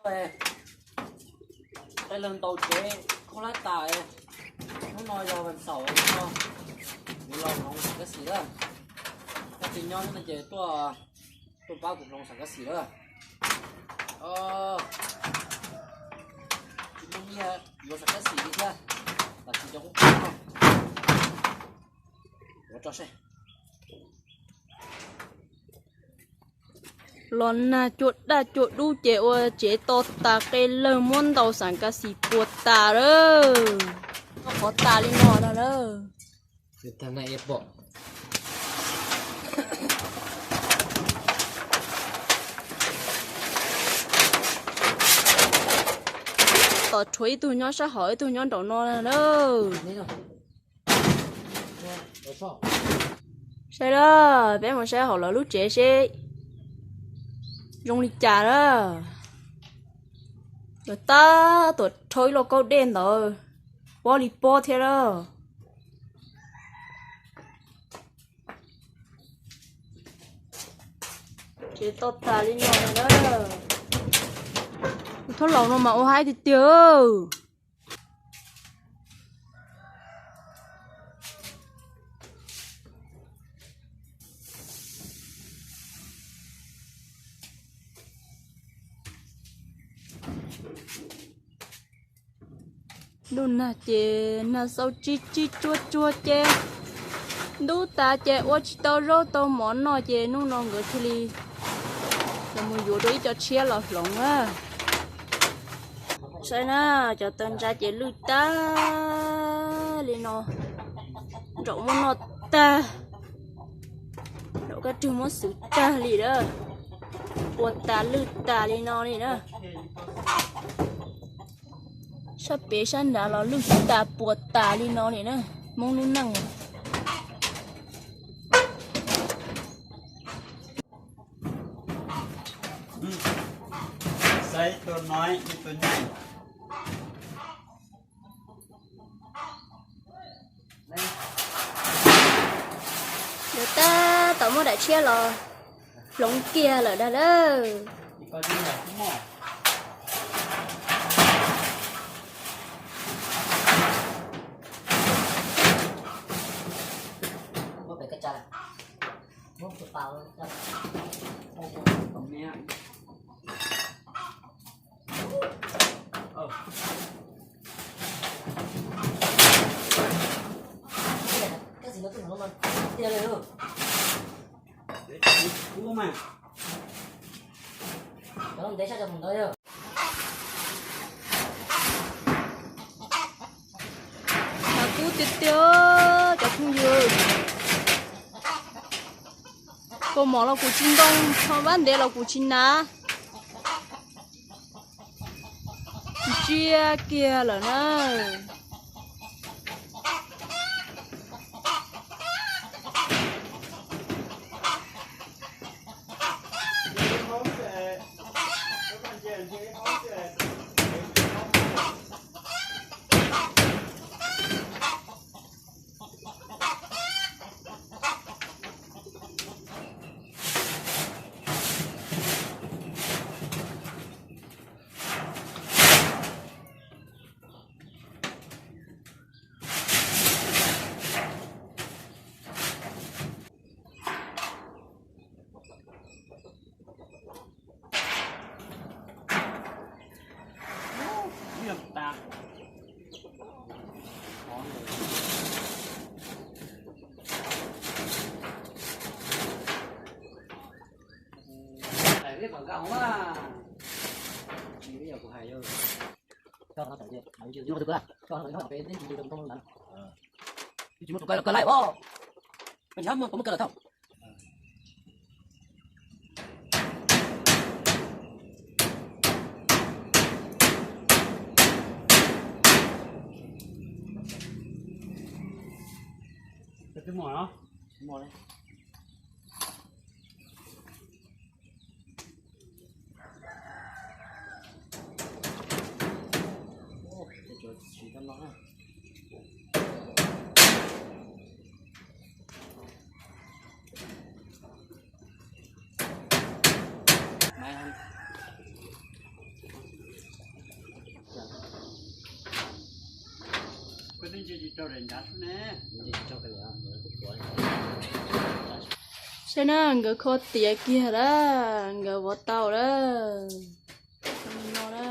Qe leeg ntaus tsev khaub hlab tas, hnub no yog vas xaum no, kuv los hloov xam kab xis lawm. Koj tsis nyob no ces tuaj, tuaj pab kuv hloov xam kab xis lawm. Tsis muaj nyiaj yuav xam kab xis li thiab, tam sim cov qub qab no yuav tso seb. Los nag cua daj cua dub ces ua tsev to tas, qe leeg muab ntaus xam kab xis puas tas lawm. Koj qhov tas li no no lawm. Tom rhuav ib tug nyob sab hauv, ib tug nyob nraum no lawm. Saib lawm, peb mus saib hauv lawv lub tsev seb zoo li cas lawm. Lawv tab tom rho ib lo kaub dej ntawd, pob li pob thiab lawm. Tsev to tas li no lawm. Tus thab laus no mas ua haib tiag tiag. Ntuj nag ces nag xau tsib tsib tsuag tsuag ces ntub tas ces ua tsis tau zaub tau mov noj ces hnub no nkawd thiaj li los mus yuav dua ib co tshiab los hloov na. Saib na, cov taw ntsa ces lwj tag li no, nraum muab noj tag, nraum kab rwg muab xwb tag li na, puas tas lwj tas li no li na. Sab pem sab nrad los lwj tas puas tas li no li na, Hmoob lub neej. Saib tus no, tus nyaim. Lawv tab tom muab daim tshiab los hloov kiag lawm dag lawm. Nag kub tiag tiag cov phooj ywg. Kaus mom los kuv tsis ntoo, ho vab ntev los kuv tsis hnav. Ntsia kiag lawm na. Saib na, nkawd kho tiav kiag lawm, nkawd vov tau lawm. No na.